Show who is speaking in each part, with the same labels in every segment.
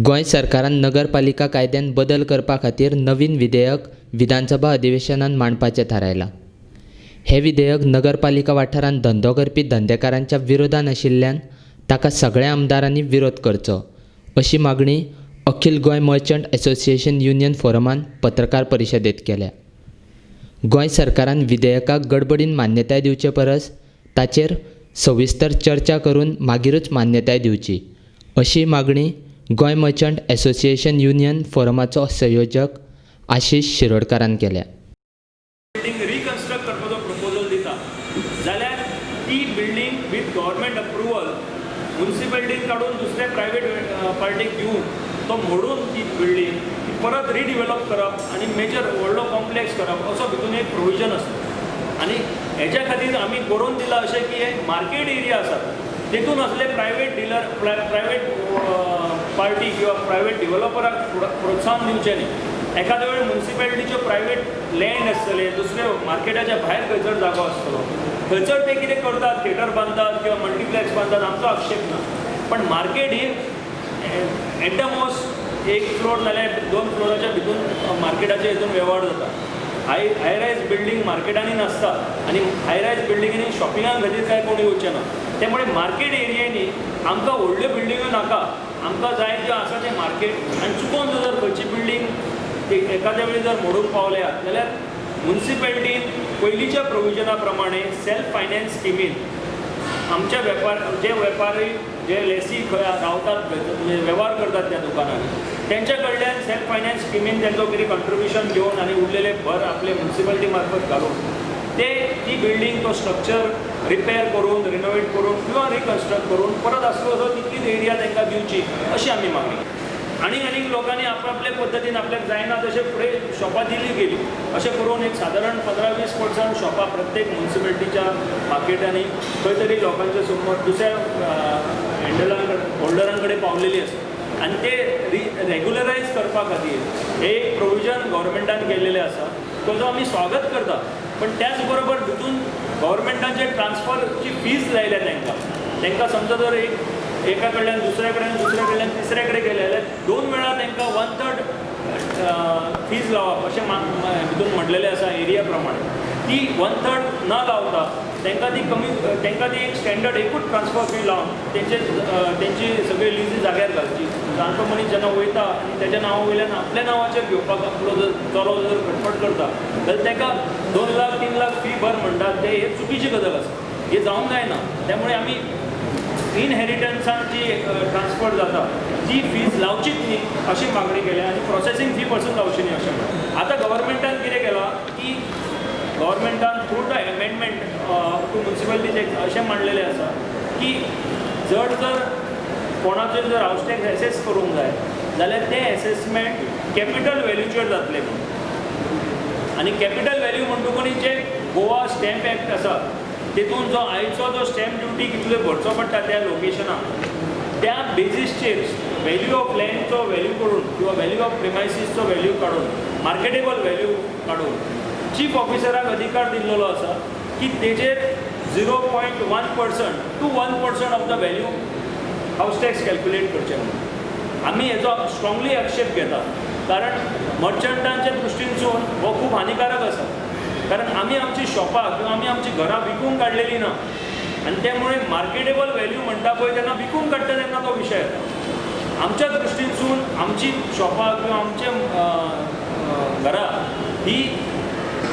Speaker 1: गोंय सरकारान नगरपालिका कायद्यान बदल करपा खातीर नवीन विधेयक विधानसभा अधिवेशनान मांडपाचें थारायलां. हें विधेयक नगरपालिका वाठारांत धंदो करपी धंदेकारांच्या विरोधान आशिल्ल्यान ताका सगळ्या आमदारांनी विरोध करचो, अशी मागणी अखिल गोंय मर्चंट असोसिएशन युनियन फोरमान पत्रकार परिशदेंत केल्या. गोंय सरकारान विधेयकाक गडबडीन मान्यताय दिवचे परस ताचेर सविस्तर चर्चा करून मागीरूच मान्यताय दिवची, अशी मागणी गोंय मर्चंट असोसिएशन युनियन फोरमाचो संयोजक आशिश शिरोडकारान केल्या.
Speaker 2: बिल्डींग रिकन्स्ट्रक्ट करपाचो प्रपोजल दिता जाल्यार ती बिल्डींग विथ गव्हर्मेंट अप्रुवल मुन्सिपेलिटीन काडून दुसऱ्या प्रायवेट पार्टीक दिवन तो मोडून ती बिल्डींग ती परत रिडिवेलप करप आनी मेजर व्हडलो कॉम्प्लेक्स करप असो भितून एक प्रोविजन आसता. आनी हेच्या खातीर आमी बरोवन दिलां अशें की हे मार्केट एरिया आसा तेतून असले प्रायवेट डिलर, प्रायवेट पार्टी किंवा प्रायवेट डिवेलॉपराक प्रोत्साहन दिवचें न्ही. एखाद्या वेळ मुन्सिपेलिटीच्यो प्रायवेट लँड आसतले, दुसरे मार्केटाच्या भायर खंयसर जागो आसतलो, थंयसर ते कितें करतात, थिएटर बांदतात किंवा मल्टिप्लेक्स बांदतात, आमचो आक्षेप ना. पण मार्केट ही एट the most एक फ्लोर नाल्यार दोन फ्लोराच्या भितून मार्केटाच्या हितून वेव्हार जाता. हाय रायज बिल्डींग मार्केटांनी नासता आनी हाय रायज बिल्डिंगांनी शॉपिंगा खातीर काय कोण येवचें ना. त्यामुळे मार्केट एरियांनी आमकां व्हडल्यो बिल्डिंग्यो नाका, आमकां जाय त्यो आसा तें मार्केट. आनी चुकोन जर खंयची बिल्डींग एखाद्या वेळी जर मोडूंक पावल्या जाल्यार मुन्सिपेलिटीन पयलींच्या प्रोविजना प्रमाणे सेल्फ फायनान्स स्किमीन आमच्या वेपार जे वेपारी जे लेसी खंय रावतात, म्हणजे वेव्हार करतात त्या दुकानांनी, तेंच्या कडल्यान सेल्फ फायनान्स स्किमीन तेंचो कितें कंट्रिब्युशन घेवन आनी उरलेले भर आपले मुन्सिपालिटी मार्फत घालून ते ती बिल्डींग तो स्ट्रक्चर रिपेर करून, रिनोवेट करून किंवा रिकन्स्ट्रक्ट करून परत आसलो तसो तितलीच एरिया तांकां दिवची अशी आमी मागणी. आनी आनीक लोकांनी आपआपले पद्दतीन आपल्याक जायना तशें फुडें शॉपां दिली गेली. अशें करून एक सादारण 15-20% शॉपां प्रत्येक मुन्सिपेलिटीच्या मार्केटांनी खंय तरी लोकांच्या समोर दुसऱ्या हँडलां कडेन, होल्डरां कडेन पावलेली आसा. आनी ते रेगुलरायज करपा खातीर हे एक प्रोविजन गव्हर्मेंटान केल्लेलें आसा, ताजो आमी स्वागत करता. पण त्याच बरोबर भितून गव्हर्मेंटान जे ट्रान्सफरची फीज लायल्या तांकां, तांकां समजा जर एक एका कडल्यान दुसऱ्या कडेन, दुसऱ्या कडल्यान तिसऱ्या कडेन गेले जाल्यार दोन वेळा तांकां 1/3 फीज लावप अशें भितून म्हटलेलें आसा एरिया प्रमाणे. ती 1/3 ना लावता तांकां ती कमी, तांकां ती एक स्टँडर्ड एकूच ट्रान्सफर फी लावन तेंची सगळी लिजी जाग्यार घालची. जाणटो मनीस जेन्ना वयता आनी तेज्या नांवा वयल्यान आपल्या नांवाचेर घेवपाक आपलो जर चलो जर खटपट करता जाल्यार ताका 2 लाख 3 लाख फी भर म्हणटात, ते हे चुकीची गजाल आसा, हे जावंक जायना. त्यामुळे आमी इनहेरिटन्सान जी ट्रान्सफर जाता ती फीज लावचीच न्ही अशी मागणी केल्या आनी प्रोसेसींग फी पसून लावची न्ही अशें म्हणटा. आतां गव्हर्मेंटान कितें केलां की गव्हर्मेंटान through the amendment to municipalities act अशें मांडलेलें आसा की जर जर कोणाचेर जर हावस टॅक्स एसेस करूंक जाय जाल्यार तें एसेसमेंट कॅपिटल व्हॅल्यूचेर जातलें म्हणून. आनी कॅपिटल व्हॅल्यू म्हणटकूच जे गोवा स्टॅम्प एक्ट आसा तेतून जो आयचो जो स्टॅम्प ड्युटी कितलो भरचो पडटा त्या लोकेशनाक, त्या बेजीसचेर व्हॅल्यू ऑफ लँडचो व्हॅल्यू करून किंवा व्हॅल्यू ऑफ प्रिमायसीसचो व्हॅल्यू काडून, मार्केटेबल व्हॅल्यू काडून चीफ ऑफिसराक अधिकार दिल्लो आसा की तेजेर 0.1% to 1% of the value house tax calculate करचें म्हणून. आमी हेजो स्ट्रॉंगली आक्षेप घेता, कारण मर्चंटांच्या दृश्टीनसून हो खूब हानिकारक आसा. कारण आमी आमची शॉपां किंवा आमी आमची घरां विकूंक काडलेली ना आनी त्यामुळे मार्केटेबल व्हॅल्यू म्हणटा पळय तेन्ना विकूंक काडटा तेन्ना तो विशय येता. आमच्या दृश्टीनसून आमची शॉपां किंवा आमचे घरां ही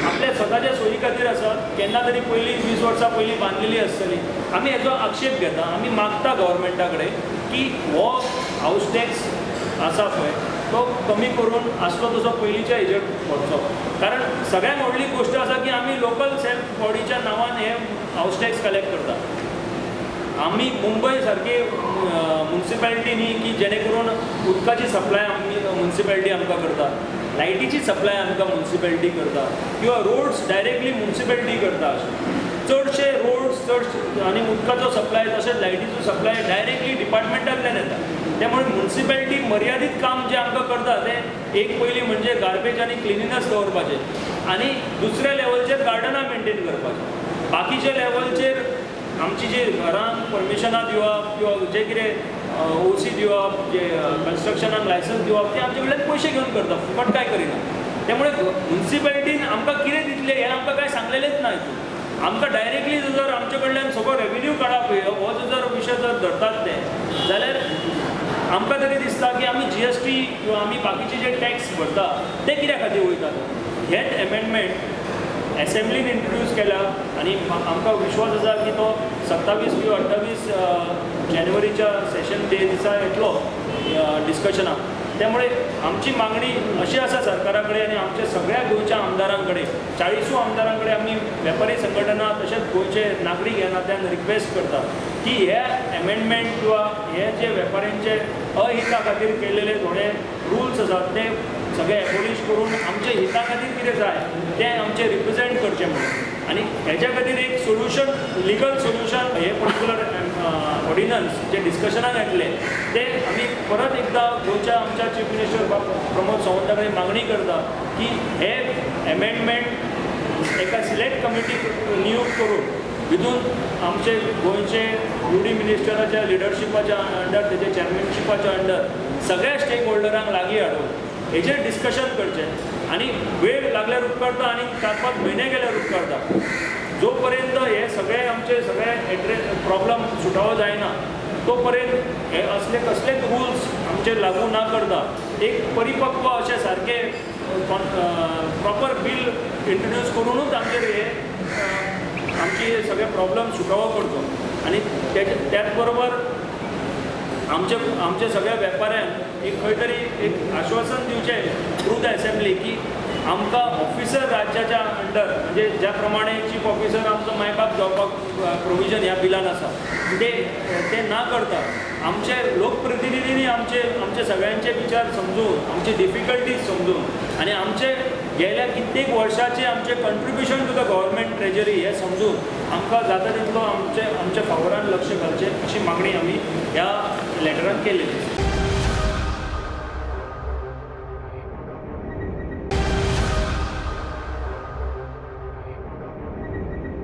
Speaker 2: आपल्या स्वताच्या सोयी खातीर आसात, केन्ना तरी पयलीं 20 वर्सां पयलीं बांदलेली आसतली. आमी हेजो आक्षेप घेता. आमी मागता गव्हर्मेंटा कडेन की हो हावस टॅक्स आसा पळय तो कमी करून आसलो तसो पयलींच्या हेजेर व्हरचो. कारण सगळ्यात व्हडली गोश्ट आसा की आमी लोकल सेल्फ बॉडीच्या नांवान हे हावस टॅक्स कलेक्ट करता. आमी मुंबय सारकी मुन्सिपेलिटी न्ही की जेणे करून उदकाची सप्लाय आमी मुन्सिपेलिटी आमकां करता, लायटीची सप्लाय आमकां मुन्सिपेलिटी करता किंवा रोड्स डायरेक्टली मुन्सिपेलिटी करता. अशें चडशे रोड्स चड आनी उदकाचो सप्लाय तशेंच लायटीचो सप्लाय डायरेक्टली डिपार्टमेंटांतल्यान येता. त्यामुळे मुन्सिपेलिटी मर्यादीत काम जें आमकां करता तें एक पयलीं म्हणजे गार्बेज आनी क्लिनिनस दवरपाचें आनी दुसऱ्या लेवलचेर गार्डनां मेनटेन करपाचें. बाकीच्या लेवलचेर आमची जी घरांक परमिशनां दिवप किंवा जे कितें ओसी दिवप, जे कन्स्ट्रक्शनाक लायसन्स दिवप, ते आमचे कडल्यान पयशे घेवन करता, फुकट काय करिना. त्यामुळे म्युन्सिपेलिटीन आमकां कितें दितलें हें आमकां कांय सांगलेलेंच ना. हितून आमकां डायरेक्टली जर आमचे कडल्यान सगळो रेवेन्यू काडप हो जर विशय जर धरतात ते जाल्यार आमकां तरी दिसता की आमी GST किंवा आमी बाकीचे जे टॅक्स भरता ते कित्या खातीर वयतात. हेच एमेंडमेंट एसेंब्लीन इंट्रोड्यूस केला आनी आमकां विश्वास आसा की तो 27 किंवा 28 जानेवारीच्या सेशन डे दिसा येतलो डिस्कशनाक. त्यामुळे आमची मागणी अशी आसा सरकारा कडेन आनी आमच्या सगळ्या गोंयच्या आमदारां कडेन, 40 आमदारां कडेन आमी वेपारी संघटना तशेंच गोंयचे नागरीक ह्या नात्यान रिक्वेस्ट करता की हे एमेंडमेंट किंवा हे जे वेपाऱ्यांचे अहिता खातीर केलेले थोडे रुल्स आसात ते सगळे एबोलिश करून आमच्या हिता खातीर कितें जाय तें आमचें रिप्रेजेंट करचें म्हणून. आनी हेच्या खातीर एक सोल्युशन, लिगल सोल्युशन हे पर्टिक्युलर ऑर्डिनन्स जे डिस्कशनाक येतले ते आमी परत एकदां गोंयच्या आमच्या चीफ मिनिस्टर प्रमोद सावंता कडेन मागणी करता की हे एमेंडमेंट एका सिलेक्ट कमिटीक नियुक्त करून हितून आमचे गोंयचे युडी मिनिस्टराच्या लिडरशिपाच्या अंडर, तेजे चॅरमॅनशिपाच्या अंडर सगळ्या स्टेक होल्डरांक लागीं हाडून हेजेर डिस्कशन करचें. आनी वेळ लागल्यार उपकारता आनी 4-5 म्हयने गेल्यार उपकारता, जो पर्यंत हे सगळे आमचे सगळे एड्रेस प्रॉब्लम सुटावो जायना तो पर्यंत हे असले कसलेच रुल्स आमचेर लागू ना करता एक परिपक्व अशें सारकें प्रॉपर बील इंट्रोड्यूस करुनूच आमचेर हे आमचे सगळे प्रॉब्लम सुटावो करचो. आनी त्याच बरोबर आमचे आमचे सगळ्या वेपाऱ्यांक एक खंय तरी एक आश्वासन दिवचें थ्रू the assembly की आमकां ऑफिसर राज्याच्या अंडर, म्हणजे ज्या प्रमाणे चीफ ऑफिसर आमचो मायबाप जावपाक प्रोविजन ह्या बिलान आसा ते ना करता आमचे लोकप्रतिनिधींनी आमचे आमचे सगळ्यांचे विचार समजून, आमचे डिफिकल्टीज समजून आनी आमचे गेल्या कित्येक वर्साचे आमचे contribution to the government treasury हे समजून आमकां जाता तितलो आमचे आमच्या फावरान लक्ष घालचें अशी मागणी आमी ह्या लेटरान केलेली.